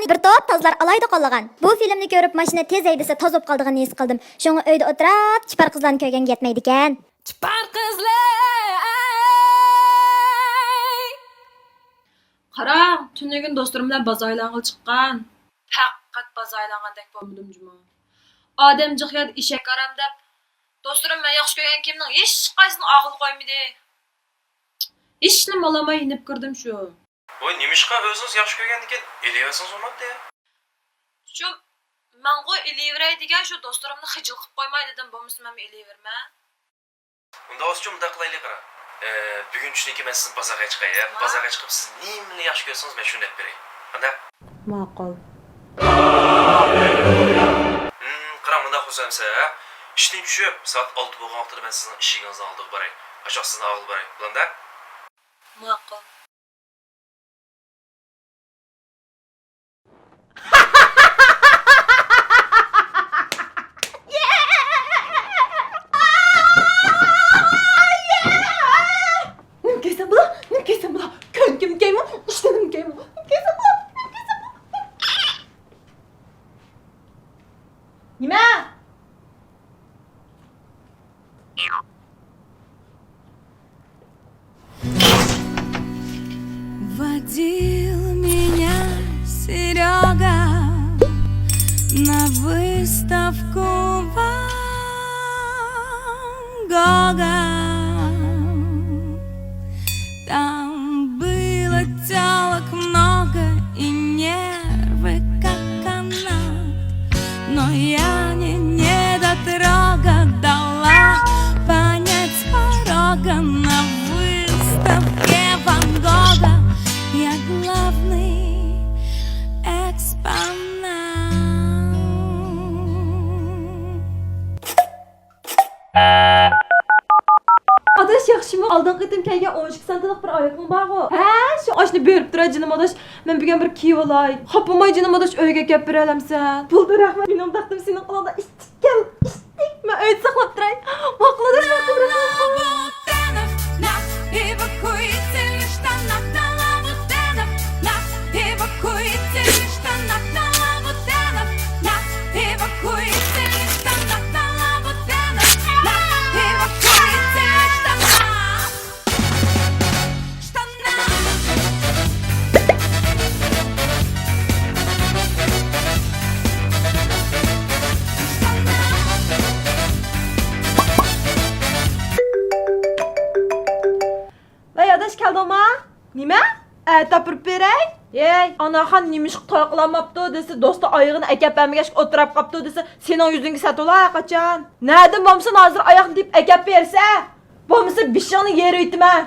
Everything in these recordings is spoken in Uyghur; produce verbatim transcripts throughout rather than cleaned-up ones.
بىر توپ تازىلار ئالاھىدە قوللىغان. بۇ فىلىمنى كۆرۈپ، ماشىنا تېز ھەيدىسە تاز بولۇپ قالىدىغىنىنى ھېس قىلدىم. شۇڭا ئۆيدە ئولتۇراپ، چىپار قىزلارنى كۆرگەنگە يەتمەيدىكەن. چىپار قىزلار! قاراڭ، تۈنۈگۈن دوستلىرىم بىلەن بازار ئايلانغىلى چىققان. پەقەت بازار ئايلانغاندەك بولمىدىم جۇمۇ. ئادەم جىق يەردە ئېشەك ئارام دەپ، دوستلىرىم مەن ياخشى كۆرگەن كىيىمنىڭ ھېچقايسىسىنى ئالغىلى قويمىدى. ھېچنېمە ئالالماي يېنىپ كىردىم شۇ. ۋاي، نېمىشقا ئۆزىڭىز ياخشى كۆرگەندىكىن ئېلىۋەرسىڭىز بولمامتى؟ شۇ، مەنغۇ ئېلىۋېرەي دېگەن، شۇ دوستلىرىمنى خىجىل قىلىپ قويماي دېدىم، بولمىسا مەنمۇ ئېلىۋېرىمەن. ئۇنداق بولسىچۇ مۇنداق قىلايلى، قارا. ئە، بۈگۈن چۈشتىن كېيىن مەن سىزنى بازارغا چىقاي، ھە؟ بازارغا چىقىپ سىز نېمىنى ياخشى كۆرسىڭىز مەن شۇنى ئېلىپ بېرەي. قانداق؟ ماقۇل. ھىم، قاراڭ، مۇنداق قىلسام سە، ھە؟ ئىشتىن چۈشۈپ سائەت ئالتە بولغان ۋاقتىدا مەن سىزنىڭ ئىشىكىڭىزنىڭ ئالدىغا باراي. ئاشۇ سىزنى ئالغىلى باراي. بولامدۇ؟ ماقۇل. نېمە كەيسەن بۇلا؟ نېمە كەيسەن بۇلا؟ كۆڭكۈم كەيمۇ؟ ئىشتىنىم كەيمۇ؟ نېمە كەيسەن بۇلا؟ نېمە كەيسەن بۇلا؟ نېمە؟ Водил меня Серёга на выставку Ван Гога. Там было тёлок много и нервы как канат. Но я не недотрога, дала понять с порога: на выставке Ван Гога я главный экспонат. ئاداش، ياخشىمۇ؟ ئالدىنقى قېتىم كەلگەن ئون ئىككى سانتىلىق بىر ئايىغىڭ بارغۇ. ھە، شۇ ئاشۇنى بېرىپ تۇراي جېنىم ئاداش. مەن بۈگۈن بىر كىيىۋالاي. خاپىماي جېنىم ئاداش، ئۆيگە ئەكەپ بېرەلەمسەن؟ بولدى، رەھمەت. مېنىڭ بەختىم سېنىڭ قولۇڭدا ئىتتىككەن، ئىتتىك. مەن ئۆيدە ساقلاپ تۇراي. ماقۇل ئاداش، ماقۇل، رەھمەت. ۋەي ئاداش، كەلدىڭما؟ نېمە؟ ئەتە ئاپىرىپ بېرەي؟ ھەي، ئاناخان نېمىشقا توي قىلالماپتۇ دېسە، دوستى ئايىغىنى ئەكەپ بەرمىگەچ ئولتۇراپ قاپتۇ دېسە، سېنىڭ يۈزۈڭگە سەتولا ھەرقاچان. نەدىن بولمىسۇن ھازىر ئاياغنى تېپىپ ئەكەپ بەرسە، بولمىسا بېشىڭنى يېرىۋېتىمەن.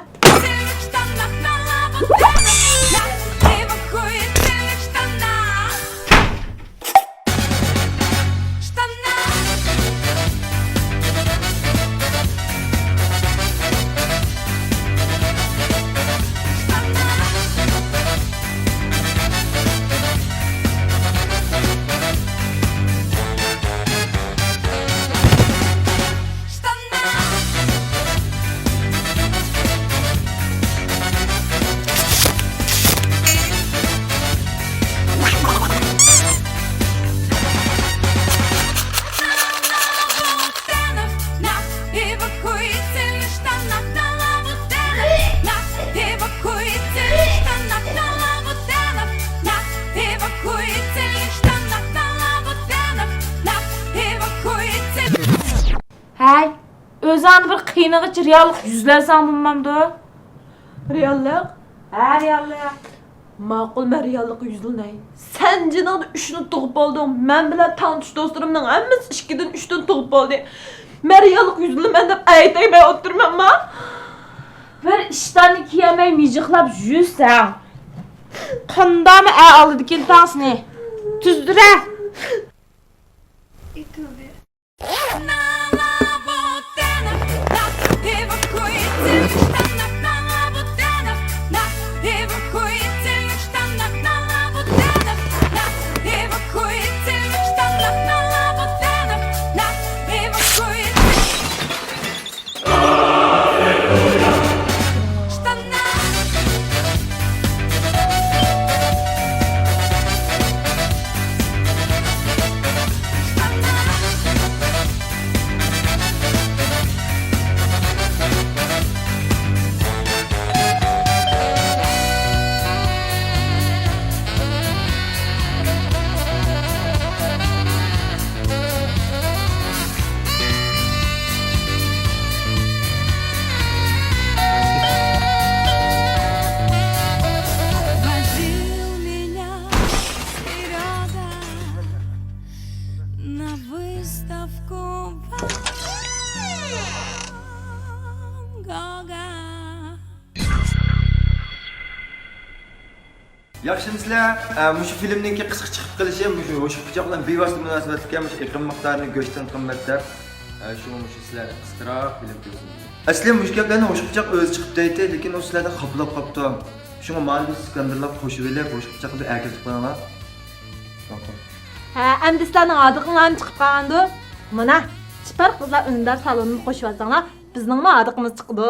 ھەي، ئۆزۈڭنى بىر قىينىغىچە رېئاللىققا يۈزلەنسەڭ بولمامدۇ؟ رېئاللىق؟ ھە، رېئاللىق. ماقۇل، مەن رېئاللىققا يۈزلىنەي. سەن جېنىڭدا ئۈچنى تۇغۇپ بولدۇڭ. مەن بىلەن تەڭتۇش دوستلىرىمنىڭ ھەممىسى ئىككىدىن، ئۈچتىن تۇغۇپ بولدى. مەن رېئاللىققا يۈزلىنىمەن دەپ ئەيتەيمەن ئولتۇرمامما؟ بىر ئىشتاننى كىيەلمەي مىجىقلاپ يۈرسەڭ، قانداقمۇ ئە ئالىدىكىن تاڭ سېنى؟ تۈزدۈرە! ياخشىمۇسىلەر؟ ئە، مۇشۇ فىلىمنىڭكى قىسقا چىقىپ قېلىشى مۇشۇ ھوشۇپقىچاقلار بىۋاسىتە مۇناسىۋەتلىك ئەمەس، ئېقىم مىقدارىنى گۆشتىن قىممەت دەپ، ئە، شۇڭا مۇشۇ سىلەرنى قىسقىراق فىلىم كۆرسىتىمىز. ئەسلى مۇشۇ گەپلەرنى ھوشۇپقىچاق ئۆزى چىقىپ دەيتتى، لېكىن ئۇ سىلەردىن خاپىلاپ قاپتۇ. شۇڭا مانا بىز سىكاندىرلار قوشۇۋېلىپ ھوشۇپقىچاقنى بىر ئەكىرتىپ قويۇڭلار. ھە، ئەمدى سىلەرنىڭ ھاردۇقۇڭلارمۇ چىقىپ قالغاندۇ؟ مانا، چىپار قىزلار ئۈندىدار سالونىنى قوشۇۋالساڭلار، بىزنىڭمۇ ھاردۇقىمىز چىقىدۇ.